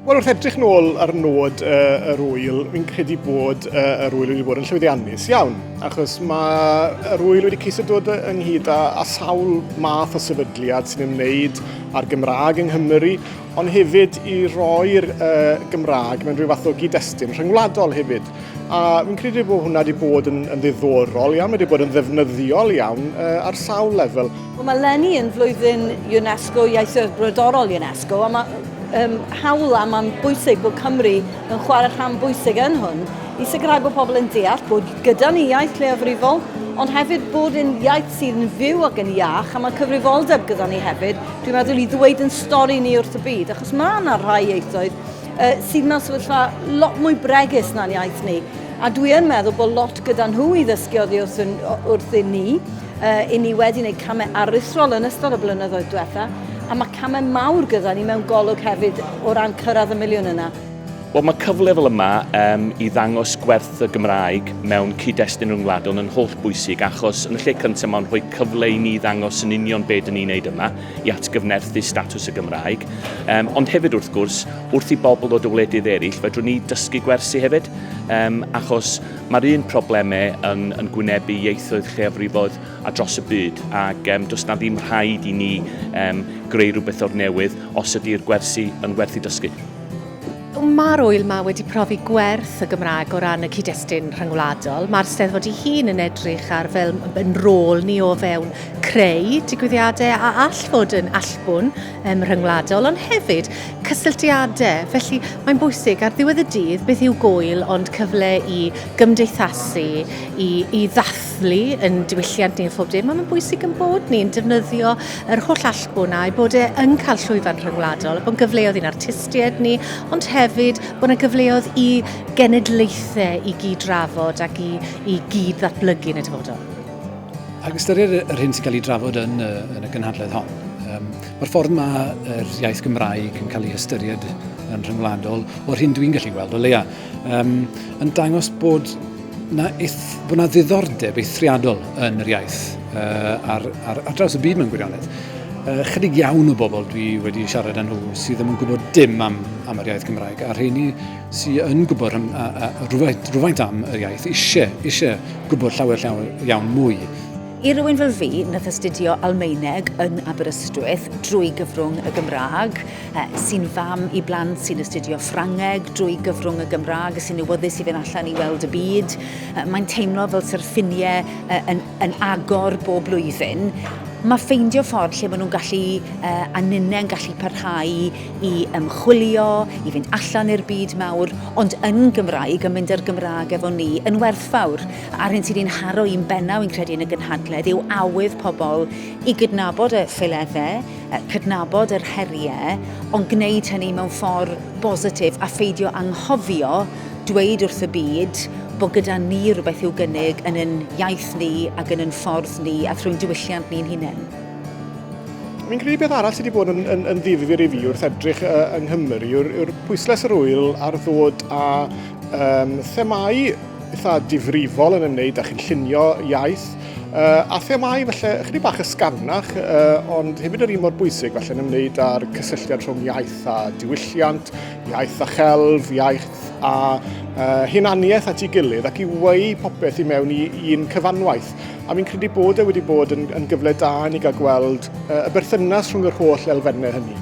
Wel, wrth edrych nôl ar nod uh, yr wyl, fi'n credu bod uh, yr wyl wedi bod yn llwyddiannus iawn, achos mae yr wyl wedi ceisio dod ynghyd â, â sawl math o sefydliad sy'n ymwneud â'r Gymraeg yng Nghymru, ond hefyd i roi'r uh, Gymraeg mewn rhyw fath o gyd-destun rhyngwladol hefyd. A fi'n credu bod hwnna wedi bod yn, yn ddiddorol iawn, wedi bod yn ddefnyddiol iawn uh, ar sawl lefel. Wel, mae 'leni yn flwyddyn UNESCO, Ieithoedd Brodorol UNESCO, a mae um, hawl a mae'n bwysig bod Cymru yn chwarae rhan bwysig yn hwn i sicrhau bod pobl yn deall bod gyda ni iaith leiafrifol, ond hefyd bod yn iaith sydd yn fyw ac yn iach, a mae cyfrifoldeb gyda ni hefyd, dwi'n meddwl, i ddweud yn stori ni wrth y byd, achos mae yna rhai ieithoedd uh, sydd mewn sefyllfa lot mwy bregus na'n iaith ni. A dwi yn meddwl bod lot gyda nhw i ddysgu oddi wrthyn ni. I ni wedi gwneud camau aruthrol yn ystod y blynyddoedd diwetha, a mae camau mawr gyda ni mewn golwg hefyd o ran cyrraedd y miliwn yna. Wel, mae cyfle fel yma um, i ddangos gwerth y Gymraeg mewn cyd-destun rhyngwladol yn holl bwysig achos yn y lle cyntaf mae'n rhoi cyfle i ni ddangos yn union be dyn ni'n neud yma i atgyfnerthu statws y Gymraeg. Um, ond hefyd wrth gwrs, wrth i bobl ddod o wledydd eraill, fedrwn ni dysgu gwersi hefyd, um, achos Mae'r un problemau yn, yn gwynebu ieithoedd lleiafrifoedd a dros y byd ac um, does na ddim rhaid i ni um, greu rhywbeth o'r newydd os ydy'r gwersi yn werth i dysgu. Mae'r ŵyl yma wedi profi gwerth y Gymraeg o ran y cyd-destun rhyngwladol. Mae'r Steddfod ei hun yn edrych ar fel yn rôl ni o fewn creu digwyddiadau a all fod yn allbwn um, rhyngwladol, ond hefyd cysylltiadau. Felly mae'n bwysig ar ddiwedd y dydd beth yw gwyl ond cyfle i gymdeithasu, i, i ddathlu yn diwylliant ni a phob dim. Mae'n bwysig yn bod ni'n defnyddio yr holl allbwn a'i bod e yn cael llwyfan rhyngwladol, a bod yn gyfleoedd i'n artistiaid ni, ond hefyd bod yna gyfleoedd i genedlaethau i gyd-drafod ac i, i gyd-ddatblygu yn y dyfodol. Ac ystyried yr hyn sy'n cael ei drafod yn y, yn y gynhadledd hon, um, mae'r ffordd mae yr iaith Gymraeg yn cael ei hystyried yn rhyngwladol, o'r hyn dwi'n gallu gweld o leia, um, yn dangos bod na, eith, bod na ddiddordeb eithriadol yn yr iaith uh, ar, ar, ar draws y byd mewn gwirionedd. Uh, chydig iawn o bobl dwi wedi siarad â nhw sydd ddim yn gwybod dim am, am yr iaith Gymraeg, a rheini sydd yn gwybod a, a, a, rhywfaint, rhywfaint am yr iaith, eisiau, eisiau gwybod llawer llawer iawn mwy. I rywun fel fi, nath astudio Almaeneg yn Aberystwyth drwy gyfrwng y Gymraeg, sy'n fam i blant sy'n astudio Ffrangeg drwy gyfrwng y Gymraeg, sy'n awyddus i fynd allan i weld y byd, mae'n teimlo fel sa'r ffiniau yn, yn agor bob blwyddyn. Mae ffeindio ffordd lle maen nhw'n gallu, a ninnau'n gallu parhau i ymchwilio, i fynd allan i'r byd mawr, ond yn Gymraeg, yn mynd â'r Gymraeg efo ni, yn werthfawr. A'r hyn sydd wedi'n haro i'n bennaf, fi'n credu, yn y gynhadledd yw awydd pobl i gydnabod y ffaeleddau, cydnabod yr heriau, ond gwneud hynny mewn ffordd bositif a pheidio anghofio dweud wrth y byd bod gyda ni rhywbeth i'w gynnig yn ein iaith ni ac yn ein ffordd ni a thrwy'n diwylliant ni'n hunain. Fi'n credu beth arall sydd wedi bod yn, yn, yn ddifyr i fi wrth edrych uh, yng Nghymru yw'r yw pwyslais yr wyl ar ddod â um, themâu eitha difrifol yn ymwneud â chynllunio iaith, uh, a themâu falle chydig bach ysgafnach, uh, ond hefyd yr un mor bwysig falle yn ymwneud â'r cysylltiad rhwng iaith a diwylliant, iaith a chelf, iaith a uh, hunaniaeth at ei gilydd ac i weu popeth i mewn i un cyfanwaith. A fi'n credu bod e wedi bod yn, yn gyfle da i ni gael gweld uh, y berthynas rhwng yr holl elfennau hynny.